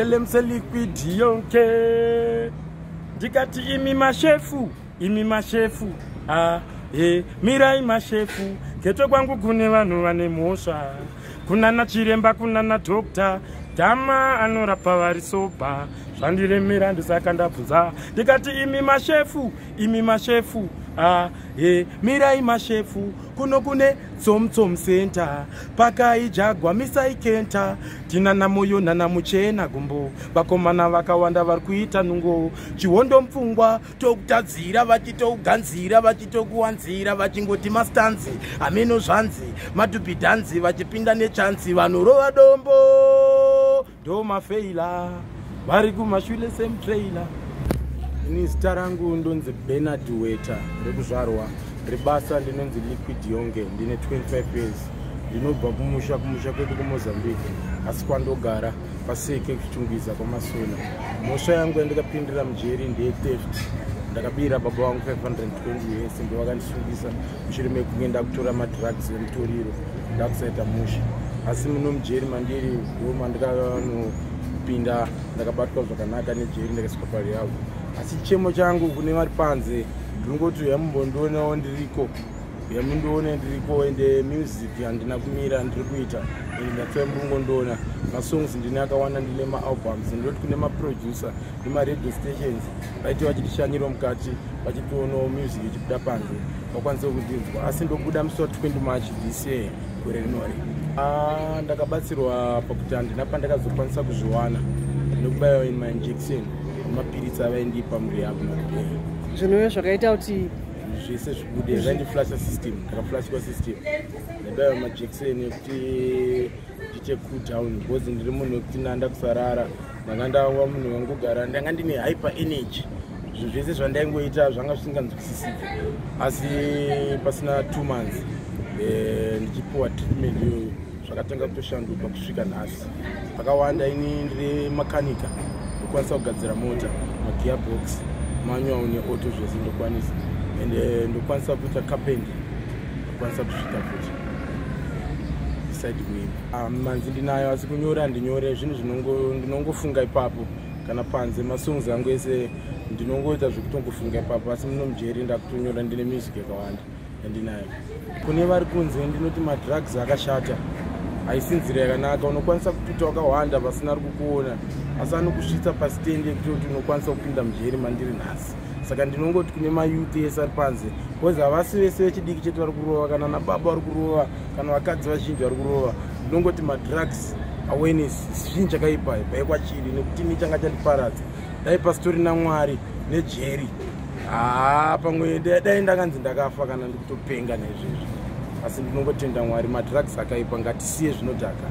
Lemse Liquid Yonke. Ndikati imi mashefu, imi mashefu, ah, eh, mirai mashefu. Ghetto kwangu kune vanhu vane mhosva, kunana chiremba, kunana doctor dhama anorapa vari sober. Zvandiremera, ndisaka ndabvunza. Ndikati imi mashefu, imi mashefu, ah, eh, mirai mashefu. Kuno kune Tsomtsom Center, pakaijagwa misai kenta, tinana moyo nana muchena gumbo. Vakomana vakawanda vari kuita nungo, chihondo mupfungwa, tokutadzira vachitoganzira, vachitokuwanzira, vachingoti mastanzi hameno zvanzi matupidhanzi, vachipinda nechansi, vanorova dombo, ndo mafeila vari kumashure semutrailer. Ini zita rangu ndonzi Bernard Weta rekuzvarwa, rebasa ndinonzi Liquid Yonge. Ndine 25 years. Ndinobva kumusha kwedu kuMozambique, asi kwandogara paSeke, kuChitungwiza, kwaMasona. Mhosva yangu yandikapindira mujeri ndeyetheft. Ndakabira baba vangu 520 US, ndo vakandisungisa mushure mekunge ndakutora madrugs emutoriro, ndakusaita musha. Asi muno mujeri mandiri ndo mandikanopinda, ndakabatwa zvakanaka nejeri, ndakaiswa parehab. Asi chichemo changu kune vari panze, ndinongoti yamumbondionawo ndiriko, yamundione ndiriko. Ende music handina kumira, ndiri kuita, ende ndatsva muringondiona. Masongs ndine akawanda, ndine maalbums. Ndinoti kune maproducer nemaradio stations vaiti vachitishanyirawo mukati, vachitionawo music ichibuda panze, vakwanise kundinzwa. Asi ndobuda musi wa20 March this year, gore rinori. Ah, ndakabatsirwa pakuti handina pandakazokwanisa kuzviwana nekubayiwa in mainjection nemapiritsi avaindipa murehab madhee. Zvinove zvakaita kuti zvese zvibude. Vaindiflasha system, ndakaflashwa system, ndaibayiwa majekiseni ekuti ndiite cool down, because ndiri munhu wekuti nanda kusarara, ndanga ndava munhu wangogara, ndanga ndine hyper energy. Zvinhu zvese zvandaingoita zvanga zvisinganzwisisiki. Asi pasina 2 months ndichipiwa treatment iyoyo, zvakatanga kutoshanduka kusvika nhasi pakawanda. Ini ndiri makanika, ndokwanisa kugadzira mota, magearbox, manual neauto, zvese ndokwanisa. And ndokwanisa kuita carpentry, ndokwanisa kusvika futi beside kuimba. Ah, manzi ndinayo, asi kunyora handinyore zvinhu, ndinongofunga ipapo. Kana panze, masongs angu ese ndinongoita zvekutongofunga ipapo. Asi muno mujeri ndakutonyora, ndine music yakawanda yandinayo. Kune vari kunze ndinoti madrugs akashata, haisi nzira yakanaka. Unokwanisa kututa wakawanda pasina ari kukuona, asi anokusvitsa pasitendi yekutoti unokwanisa kupinda mujeri mandiri nhasi. Saka ndinongoti kune mayouth ese ari panze, because havasi vese vechidiki chete vari kurova, kana nababa vari kurova, kana vakadzi vazhinji vari kurova. Ndinongoti madrugs awareness chinhu chakaipa, bvai kwachiri, nekuti ini changa chandiparadza. Dai pasitori naMwari nejeri, haa, pamwe dai ndakanzi ndakafa kana ndikutopenga naizvezvi. Asi ndinongotenda Mwari. Madrugs akaipa, ngatisiye zvinodhaka.